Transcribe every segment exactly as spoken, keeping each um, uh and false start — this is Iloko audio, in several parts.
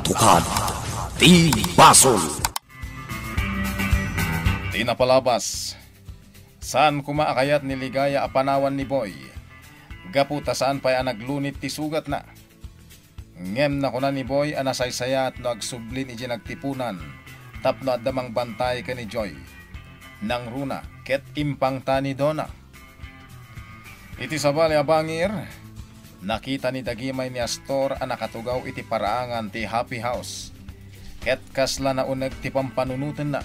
Tukad ti basol. Ti napalabas, saan koma a kayat ni Ligaya a panawan ni Boy. Gapu ta saan pay a naglunit ti sugatna. Ngem nakuna ni Boy a nasaysayaat no agsublin idiay nagtipunan tapno adda mangbantay ken ni Joy. Nangruna ket impangta ni Donna. Iti sabali a bangir, nakita ni Dagimay ni Astor a nakatugaw iti paraangan ti Happy House, ket kasla nauneg ti pampanunotenna.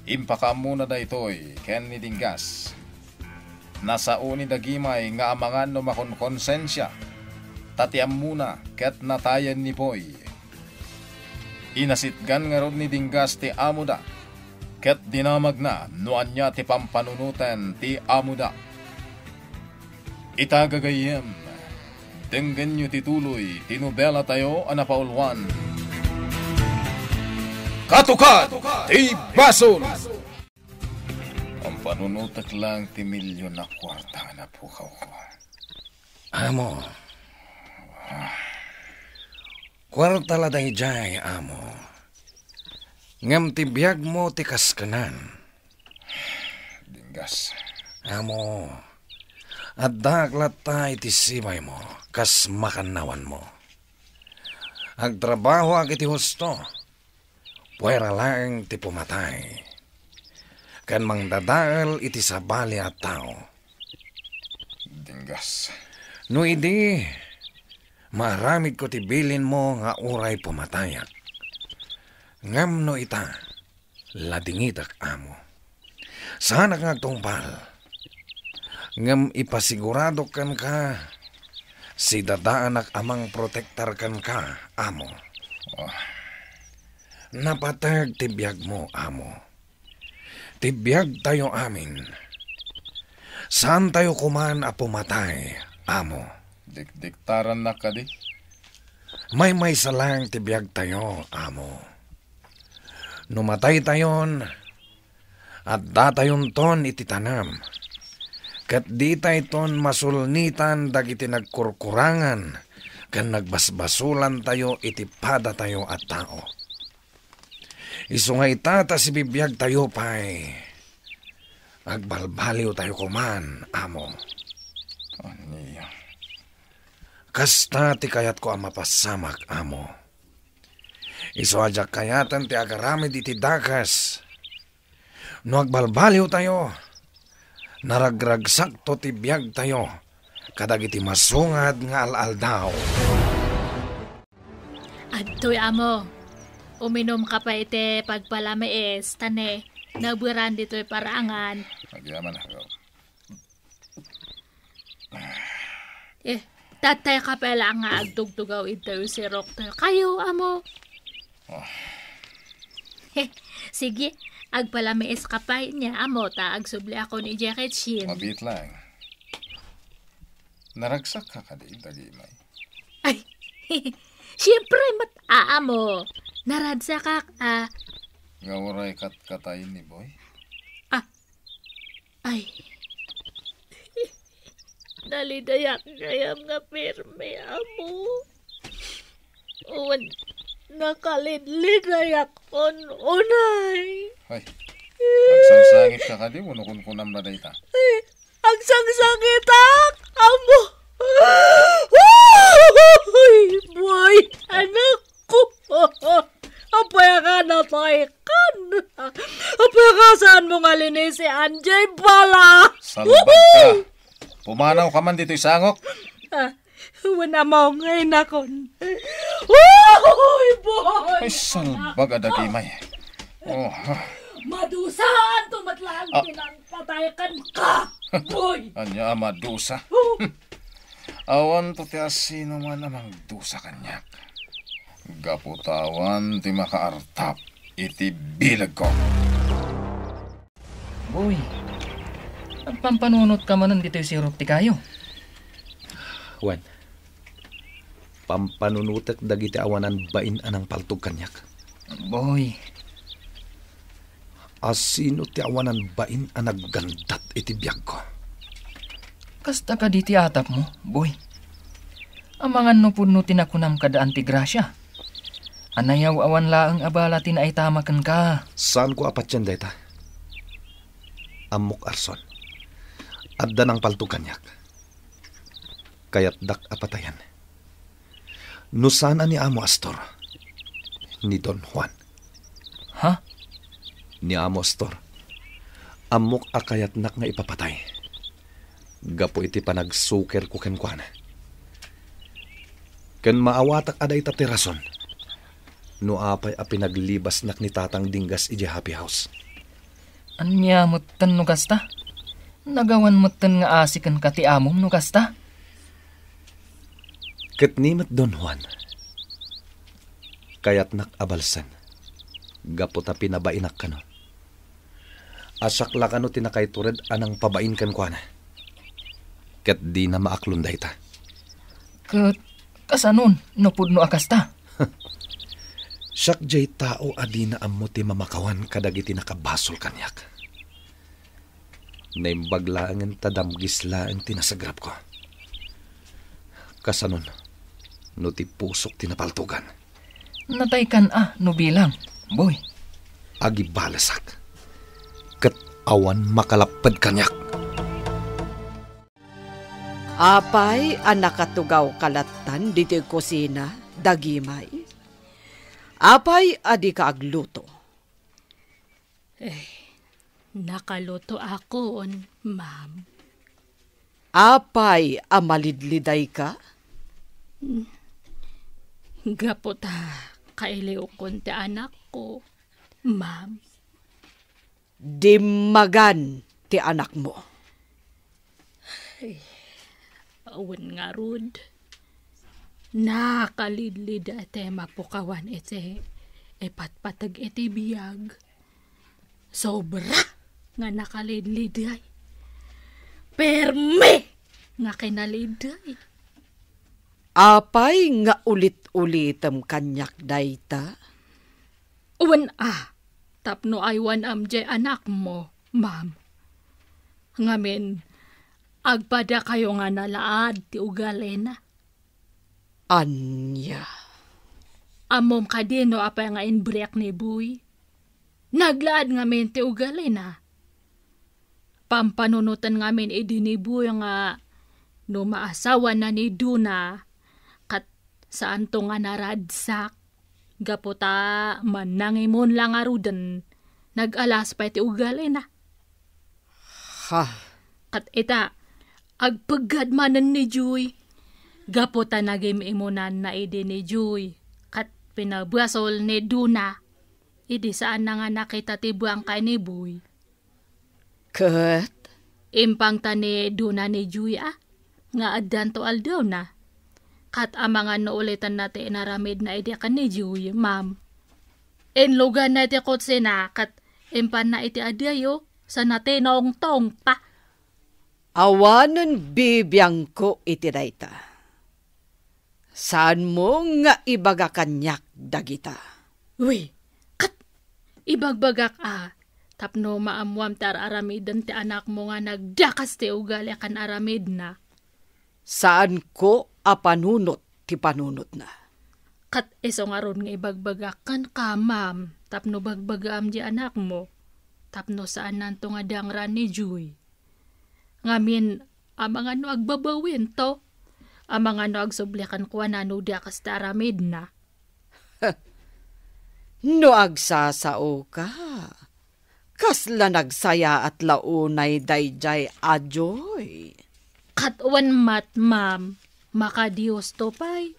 Impakaammona daytoy ken ni Dinggas. Nasao ni Dagimay nga amangan no makonkonsensia, ta ti ammona ket natayen ni Boy. Inasitgan ngarud ni Dinggas ti amoda, ket dinamagna no ania ti pampanunoten ti amoda. Ita gagayyem, denggenyo ti tuloy ti nobelatayo a napauluan. Katukad ti Basol! Pampanunotek lang ti milyon a kuarta nga napukawko. Amo. Kuarta la daydiay, amo. Ngem ti biagmo ti kaskenan. Dinggas. Amo. Addaak latta iti sibaymo, kas makannawanmo. Agtrabahoak iti husto. Puera laeng ti pumatay ken mangdadael iti sabali a tao. Dinggas. No idi, maaramidko ti bilinmo nga uray pumatayak. Ngem no ita, ladingitak, amo. Saanak nga agtungpal. Ngem ipasiguradok kenka, sidadaanak a mangprotektar kenka, amo. Ah. Napateg ti biagmo, amo. Ti biagtayo amin. Saantayo koman a pumatay, amo. Dikdiktarannak kadi? Maymaysa laeng ti biagtayo, amo. No mataytayon, addatayonton iti tanem, ket ditayton masulnitan dagiti nagkurkurangan ken nagbasbasolantayo iti padatayo a tao. Isu nga ita ta sibibiagtayo pay, agbalbaliwtayo koman, amo. Ania? Kasta ti kayatko a mapasamak, amo. Isu a diak kayaten ti agaramid iti dakes. No agbalbaliwtayo, naragragsakto ti biagtayo kadagiti masungad nga al-aldaw. Adtoy, amo. Uminumka pay iti pagpalamiis, ta ne, naberan ditoy paraangan. Agyaman, agaw. Eh, tatay ka pala nga agtugtugaw iti sirok to. Kayo, amo. Oh. Heh, sige, agpalamiis ka pay niya, amo, ta agsubli ako ni Jackie Chin. Mabit lang. Naragsak ka kadi, Dagimay? Ay, siyempre, mat-, amo. Naragsakak, ah. Nga uray katkatay ni Boy? Ah, Ay. Nalidayak gayam nga pirmi, amo. Wen, nakalidlidayak un-unay. Ay, agsangsangit ka kadi, wenno kunkunam na dayta? Ay, agsangsangitak, amo. Uy, boy, anak. Apay a ka nataykan? Apay a ka saanmo nga linisian jay bala? Salbag ka. Pumanaw ka man ditoy sangok. Ah, wen, amo nga inakon. Uy, boy! Ay, salbag a Dagimay. Oh, ha. Madusaanto met laeng Ah. pinangpataykan ka, boy! Ania a madusa? Oh. Awanto ti asino man a mangdusa kaniak. Gapu ta awan ti makaartap iti bilegko. Boy, agpampanunot ka manen ditoy sirok ti kayo? Wen, pampanunotek dagiti awanan bain a nangpaltog kaniak. Boy. Asino ti awanan bain a naggandat iti biagko? Kasta kadi ti atapmo, boy. Amangan no pudno ti nakunam kada Auntie Gracia. Anayaw awan laeng a bala ti naitama kenka. Saanko a patien dayta. Ammok, Arson. Adda nangpaltog kaniak. Kayatdak a patayen. No saan a ni Amo Astor, ni Don Juan. Ha? Ni Amo Astor, ammok a kayatnak nga ipapatay gapu iti panagsukerko kenkuana. Ken maawatak a dayta ti rason no apay a pinaglibasnak ni Tatang Dinggas idiay Happy House. Ania metten no kasta? Nagawan metten nga asi kenka ti amom no kasta? Ket ni met, Don Juan, kayatnak a balsen gapu ta pinabainak kano. A siak la kano ti nakaitured a nangpabain kenkuana. Ket dina maaklon dayta. Ket kasanon no pudno a kasta? Siak jay tao a dina ammo ti mamakawan kadagiti nakabasol kaniak. Naimbag laengen ta damgis laeng ti nasagrapko. Kasanon no ti pusok ti napaltogan? Nataykan a no bilang, boy. Agibalesak, ket awan makalapped kaniak. Apay a nakatugawka lattan ditoy kusina, Dagimay? Apay a dika agluto? Eh, nakalutoakon, ma'am. Apay a malidlidayka? Gapu ta kailiwkon ti anakko, ma'am. Dimmagan ti anakmo. Ay, awan ngarud. Nakalidlid ti mapukawan iti ipatpateg iti biag. Sobra nga nakalidliday. Permi nga kinaliday. Apay nga ulit-ulitem kaniak dayta? Wen a, tapno aywanam jay anakmo, ma'am. Ngamin, agpadakayo nga nalaad ti ugalina. Ania? Ammom kadi no apay nga inbriak ni Boy? Naglaad ngamin ti ugalina. Pampanunoten ngamin idi ni Boy nga no maasawana ni Dona, ket saanto nga naragsak, gapu ta mannangimon la ngaruden, nag-alas pay ti ugalina. Ha? Ket ita, agpeggad manen ni Joy. Gapu ta nagim-imonanna idi ni Joy, ket pinabasol ni Dona. Idi saanna nga nakita ti buangkay ni Boy. Ket? Impangta ni Dona ni Joy a, nga addanto aldawna. Ket amangan no ulitenna ti inaramidna idi ken ni Joy, ma'am. Inluganna iti kotsina, ket impanna iti adayo, sa natinongtongta. Awanen bibiangko iti dayta. Saanmo nga ibaga kaniak dagita. Wi, ket ibagbagak a, tapno maammoam ti ar-aramiden ti anakmo nga nagdakas ti ugali a kan-aramidna. Saanko a panunot ti panunotna. Ket isu ngarud nga ibagbagak kenka, ma'am, tapno bagbagaam ti anakmo, tapno saannanto nga dangran ni Joy. Ngamin, amangan no agbabawinto, amangan no agsubli kenkuana no dakas ti aramidna. No agsasaoka, kasla nagsayaat la unay daydiay a Joy. Ket wen met, ma'am, makadiosto pay.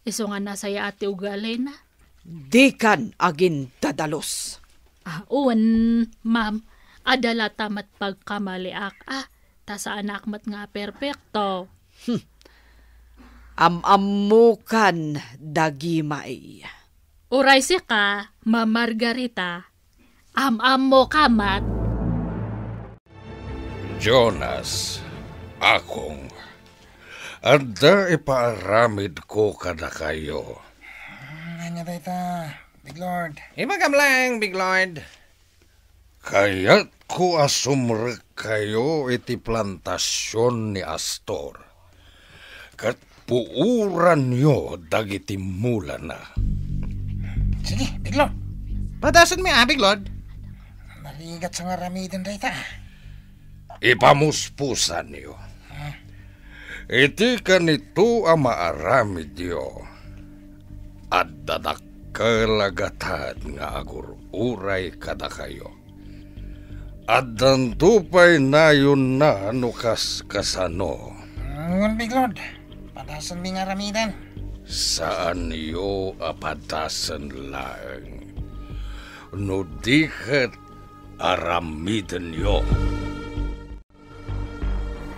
Isu nga nasayaat ti ugalina. Dikan agindadalus. Ah, wen, ma'am, adda latta met pagkamaliak, ah, ta saanak met nga perpekto. Hmm. Am-ammokan, Dagimay. Uray sika, Ma'am Margarita, am-ammoka met. Jonas, akong, adda ipaaramidko kadakayo. Hmm, ania dayta, Big Lord? Ibagam laeng, Big Lord. Kayatko a sumrekkayo iti plantasion ni Astor, ket puoranyo dagiti mulana. Sige, Biglod. Padasenmi, a, Biglod. Narigat sa nga aramiden dayta. Ipamuspusanyo. Iti kanito a maaramidyo, adda dakkel a gatad nga agur-uray kadakayo. Addanto pay nayonna no kas-, kasano. Ngem, Biglod, padasenmi nga aramiden. Saanyo a padasen laeng. No di ket aramidenyo.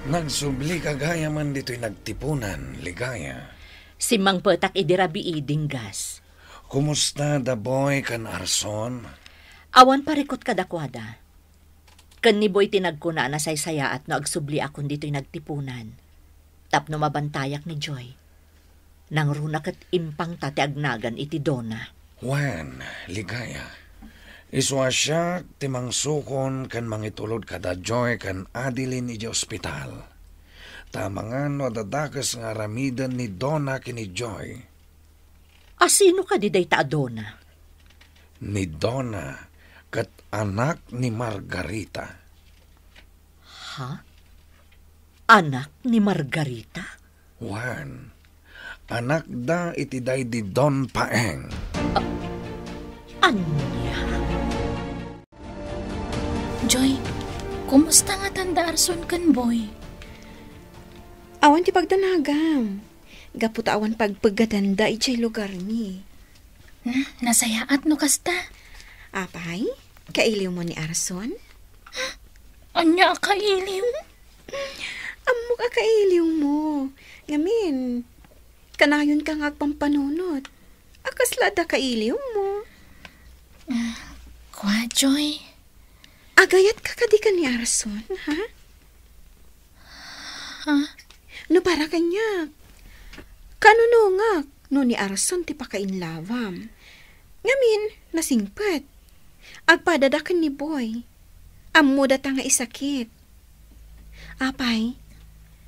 Nagsubli ka gayamen ditoy nagtipunan, Ligaya. Simmangpetak idi rabii, Dinggas. Kumusta da Boy ken Arson? Awan parikut kadakuada. Ken ni Boy ti nagkuna a nasaysayaat no agsubliakon ditoy nagtipunan tapno mabantayak ni Joy. Nangruna ket impangta ti agnagan iti Dona. Wen, Ligaya. Isu a siak ti mangsukon ken mangitulod kada Joy ken Adeline idiay ospital. Ta amangan no adda dakes nga aramiden ni Dona ken ni Joy. A sino kadi dayta a Dona? Ni Dona ket anak ni Margarita. Ha? Anak ni Margarita? Wen, anakda iti daydi Don Paeng. A-, ania? Joy, kumusta ngatan da Arson ken Boy? Awan ti pagdanagam. Gapu ta awan pagpeggadanda idiay lugarmi. Hmm, nasayaat no kasta. Apay, kailiwmo ni Arson? Ania a kailiw? Ammok a kailiwmo. Ngamin, kanayonka nga agpampanunot. A kasla adda kailiwmo? Ah, kua, Joy. Agayatka kadi ken ni Arson, ha? Ha? No para kaniak, kanunongak no ni Arson ti pakainlawam. Ngamin, nasingpet. Agpadada ken ni Boy. Ammodata nga isakit. Apay,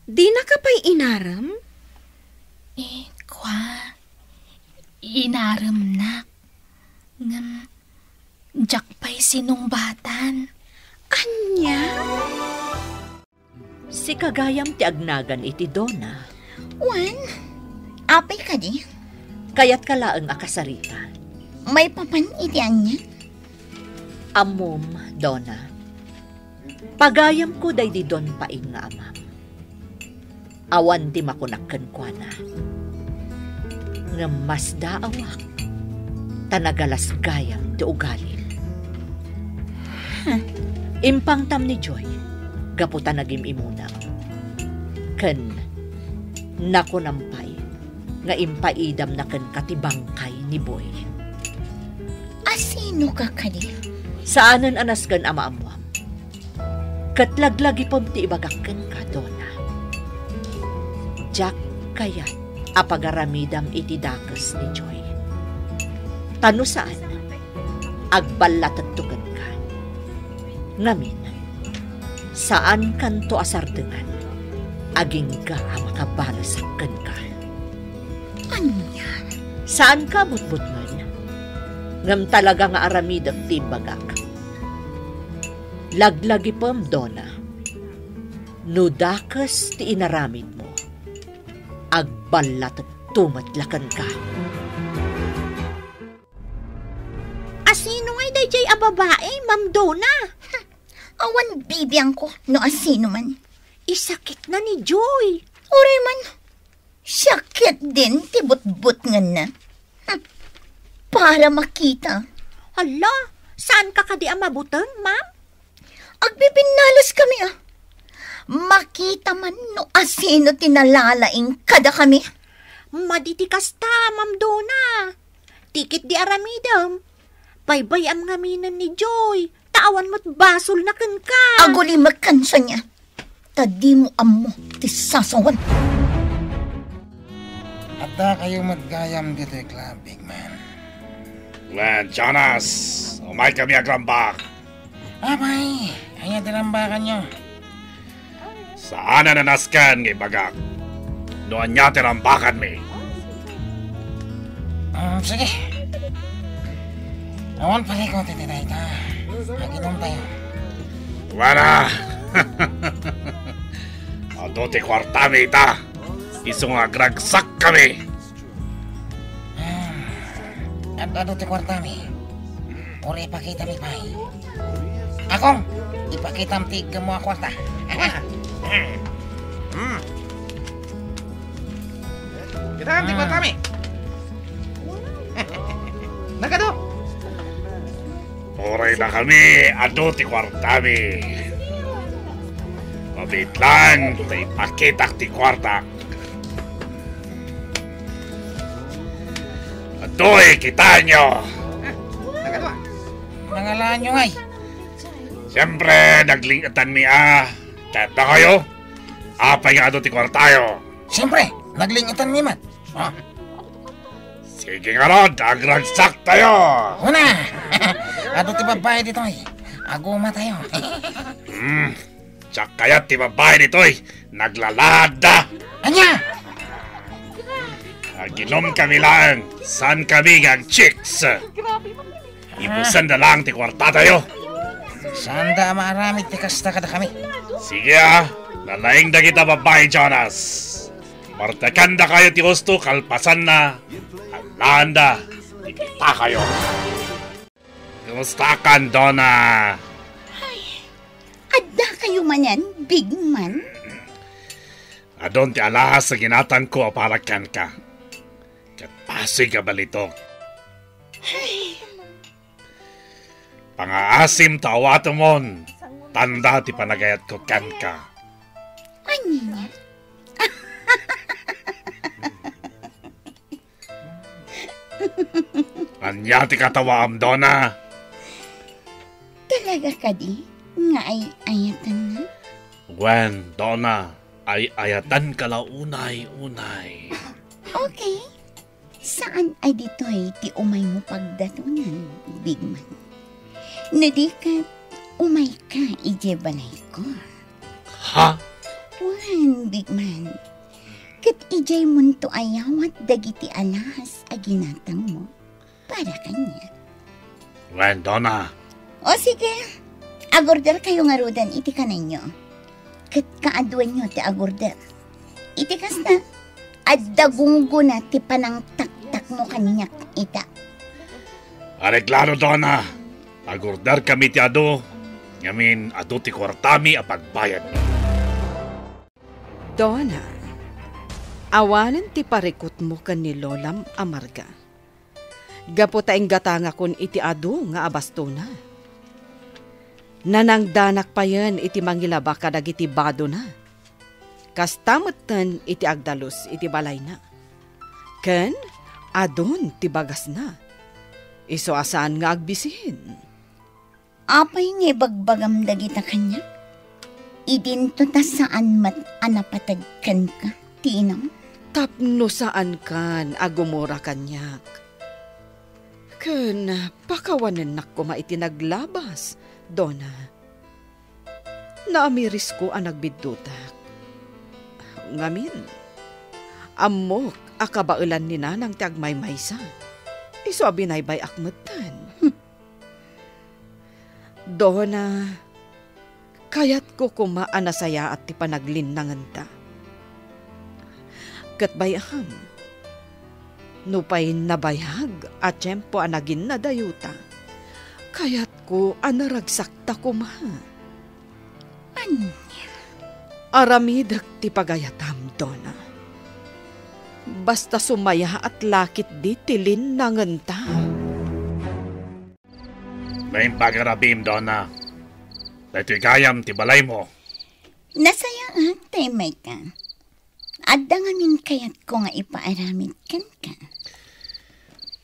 dinaka pay inarem? Eh, kua, inaremnak. Ngem, diak pay sinungbatan. Ania? Sika gayam ti agnagan iti Dona. Wen, apay kadi? Kayatka laeng a kasarita. Maipapan iti ania? Ammom, Dona. Pagayamko daydi Don Paeng nga amam. Awan ti makunak kenkuana. Ngem masdaawak, ta nagalas gayam ti ugalim. Impangtam ni Joy, gapu ta nagim-imunam. Ken nakunam pay nga impaidamna kenka ti bangkay ni Boy. A sinoka kadi? Saanen a nasken a maammuam. Ket laglagipem ti ibagak kenka, Dona. Diak kayat a pagaramidam iti dakes ni Joy. Ta no saan, agballatekto kenka. Ngamin, saankanto a sardengan, agingga a makabalesak kenka. Ania? Saanka a butbutngen, ngem talaga nga aramidek ti imbagak. Laglagipem, Dona. No dakes ti inaramidmo, agballatekto met la kenka. A sino ngay daydiay a babai, Ma'am Dona? Awan bibiangko no a sino man. Isakitna ni Joy. Uray man, siak ketdin ti butbutngenna. Hmm. Para makita. Hala, saanka kadi a mabuteng, ma'am? Agbibinnales kami, a. Makita man no a sino ti nalalaing kadakami. Madi ti kasta, Ma'am Dona. Ti ketdi aramidem, baybay-am ngaminen ni Joy, ta awan met basolna kenka. Agulimek kenkuana, ta dimo ammo ti sasawen. Adda kayo met gayam ditoy club, big man. Wen, Jonas, umay kami agrambak. Apay, ania ti rambakanyo? Saan a nasken nga ibagak no ania ti rambakanmi. Ah, sige. Awan palikot iti dayta. Aginom tayo. Wala! Adu ti kuartami ita. Isu nga agragsakami. Ah, ad-, adu ti kuartami. Uray ipakitami pay. Akong, ipakitam ti iggemmo a kuarta. Hmm. Kita ti kuartami. Nagadu. Uray dakami, adu ti kuartami. Mabiit lang, ta ipakitak ti kuarta. Atoy, kitaenyo. Nagadu. Nangalaanyo ngay. Siyempre, nagling-etanmi a. Kayat dakayo? Apay nga adu ti kuartayo? Siyempre, nagling-etanmi met. Ah. Sige ngarud, agragsak tayo. Una, adu ti babbai ditoy. Aguma tayo. Hmm, siak kayat ti babbai ditoy. Naglalaadda. Ania? Aginom kami laeng. Saan kami nga agchicks? Ibusen da lang ti kuarta tayo. Saan da a maaramid ti kasta kadakami? Sige a, nalaing dagita babbai, Jonas. Martekan dakayo ti husto kalpasanna, alaanda ti kita kayo. Kumustakan, Donna? Ay, adda kayo manen, big man? Adun ti alahas a ginatangko a para kenka. Ket pasig a balitok. Ay. Pangaasim ta awatemon, tanda ti panagayatko kenka. Ania? Ania ti katawaam, Donna? Talaga kadi nga ay-ayatanna? Wen, Donna, ay-ayatanka la unay-unay. Okay. Saan a ditoy ti umaymo pagdatonan, big man? No di ket, umayka idiay balayko. Ha? Wen, big man. Ket idiaymonto ayawat dagiti alahas a ginatangmo para kaniak. Wen, Donna. O sige, agorder kayo ngaruden iti kanenyo. Ket kaaduenyo ti agorder. Iti kasta, adda gunggona ti panangtaktakmo kaniak ita. Areglado, Donna. Agorder kami ti adu, ngamin adu ti kuartami a pagbayadmi. Donna, awanen ti parikutmo ken ni Lolam a Marga. Gapu ta inggatangakon iti adu nga abastona. Nanangdanak payen iti mangilaba kadagiti badona. Kasta metten iti agdalus iti balayna. Ken adun ti bagasna. Isu a saan nga agbisin. Apay nga ibagbagam dagita kaniak? Idinto ta saan met a napateg kenka ti inam? Tapno saankan a gumura kaniak. Ken pakawanennak koma iti naglabas, Donna. Naamirisko a nagbiddutak. Ngamin, ammok a kabaelan ni Nanang ti agmaymaysa. Isu a binaybay-ak metten. Donna, kayatko koma a nasayaat ti panaglinnangenta. Ket bay-am, nupay nabayag a tiempo a naginnadayuta, kayatko a naragsakta koma. Ania? Aramidek ti pagayatam, Donna. Basta sumayaat la ketdi ti linnangenta. Naimbag a rabiim, Donna. Daytoy gayam ti balaymo. Nasayaat ta immayka. Adda ngamin kayatko nga ipaaramid kenka.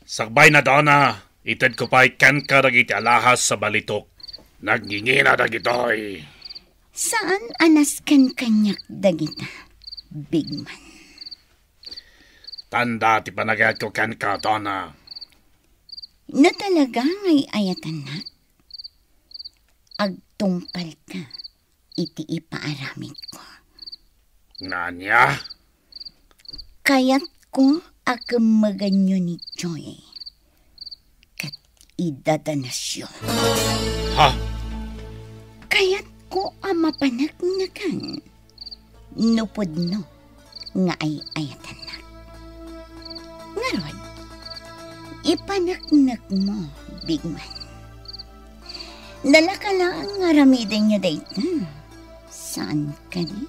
Sakbayna, Donna, itedko pay kenka dagiti alahas a balitok. Nagngingina dagitoy. Saan a nasken kaniak dagita, big man. Tanda ti panagayatko kenka, Donna. No talaga nga ay-ayatannak, agtungpalka iti ipaaramidko. Nga ania? Kayatko a kemmeganyo ni Joy. Ket idadanesyo. Ha? Kayatko a mapanekneken no pudno nga ay-ayatennak. Ngarud, ipaneknekmo, Big Man. Nalaka laeng nga aramidenyo dayta. Saan kadi?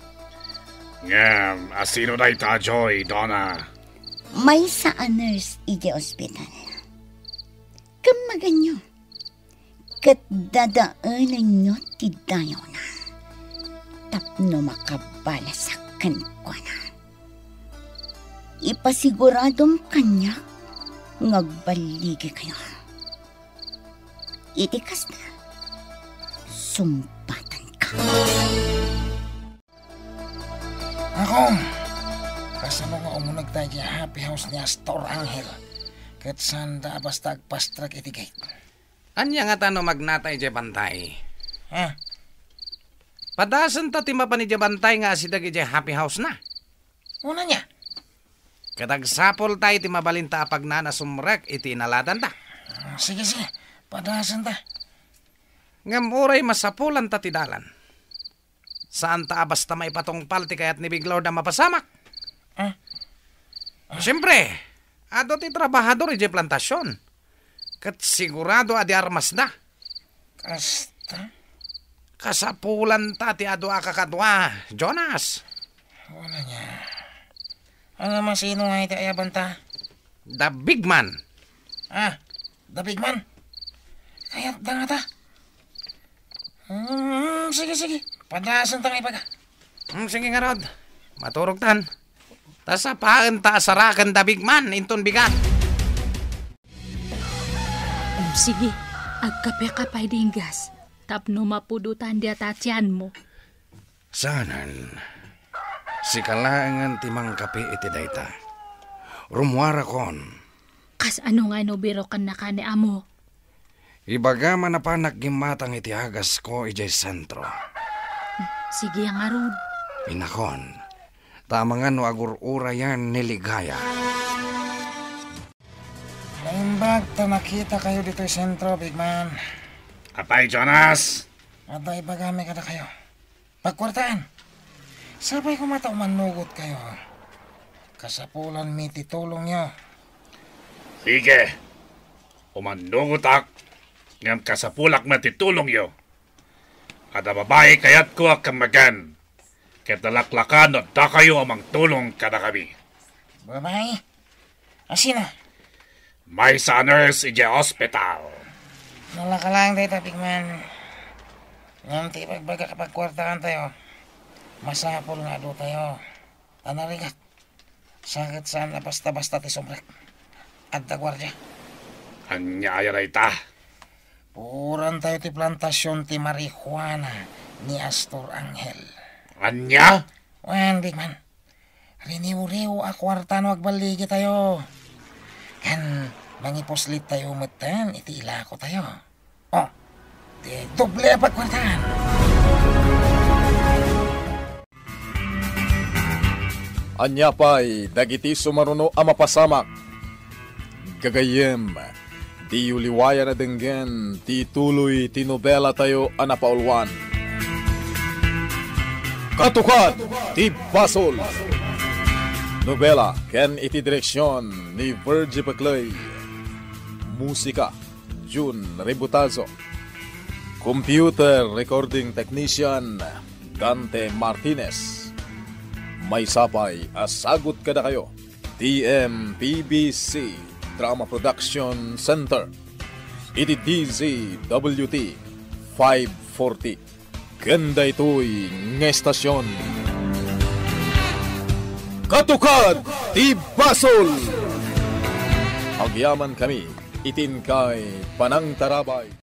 Ngem, asino dayta, Joy, Donna? Maysa a nurse idiay ospital. Ket maganyo, ket dadaelenyo ti dayawna tapno makabalasak kenkuana. Ipasiguradom kaniak nga agballigikayo. Iti kasta, sungbatanka. Ako, kasano nga umunegta idiay happy house ni Astor Angel? Ket saanda a basta agpastrek iti gate. Ania ngata no magnata idiay bantay? Ha? Padasenta ti mapan idiay bantay nga asideg idiay happy house na. Wen ania? Ket agsapulta iti mabalinta a pagnanasumrek iti inaladanta. Ah, sige, sige. Padasenta. Ngem uray masapulanta ti dalan. Saanta a basta maipatungpal ti kayat ni Big Lord a mapasamak. Ah. Siempre, adu ti trabahador idiay plantasion. Ket sigurado a di armasda. Kasta? Kasapulanta ti adu a kakadua, Jonas. Wala niya. Ano masino nga iti ayabanta? The big man. Ah, the big man? Kayatda ngata? Hmm, sige, sige. Padasenta nga ibaga. Hmm, sige ngarud. Maturogtan. Ta sapaenta a saraken da big man inton bigat. Hmm, sige. Agkapeka pay, Dinggas. Tapno mapudotan dayta a tianmo. Saanen. Sika laengen ti mangkape iti dayta. Rummuarakon. Kasano nga inubirok kennaka ni amo? Ibagam a napanak gimmatang iti agasko idiay sentro. Sige ngarud. Inakon, ta amangan no agur-urayan ni Ligaya. Naimbag ta nakitakayo ditoy sentro, big man. Apay, Jonas? Adda ibagami kadakayo. Pagkuartaan. Sapay koma ta umannugotkayo. Kasapulanmi ti tulongyo. Sige. Umannugotak, ngem kasapulak met ti tulongyo. Adda babai kayatko a kemmegan, ket nalaklakan no addakayo a mangtulong kadakami. Babai? Asino? Maysa a nurse idiay ospital. Nalaka laeng dayta, big man. Ngem ti ibagbagak a pagkuartaantayo, masapul nga adutayo. Ta narigat, sa ket saan a basta-basta ti sumrek. Adda guardia. Ania aya dayta? Puorantayo ti plantasion ti marijuana ni Astor Angel. Ania? Wen, big man. Riniwriw a kuarta no agballigitayo. Ken mangipuslitayo metten iti ilakotayo. Oh, ti doble a pagkuartaan. Ania pay dagiti sumaruno a mapasamak? Gagayyem, diyo liwayan a denggen ti ituloy ti nobelatayo a napauluan, Katukad ti Basol. Nobela ken iti direksion ni Virgie Peclay. Musika, Jun Rebutazo. Computer recording technician, Dante Martinez. Maysa pay a sagut kadakayo ti M P B C Drama Production Center iti D Z W T five forty. Ken daytoy nga estasion, Katukad ti Basol. Agyamankami iti inkay panangtarabay.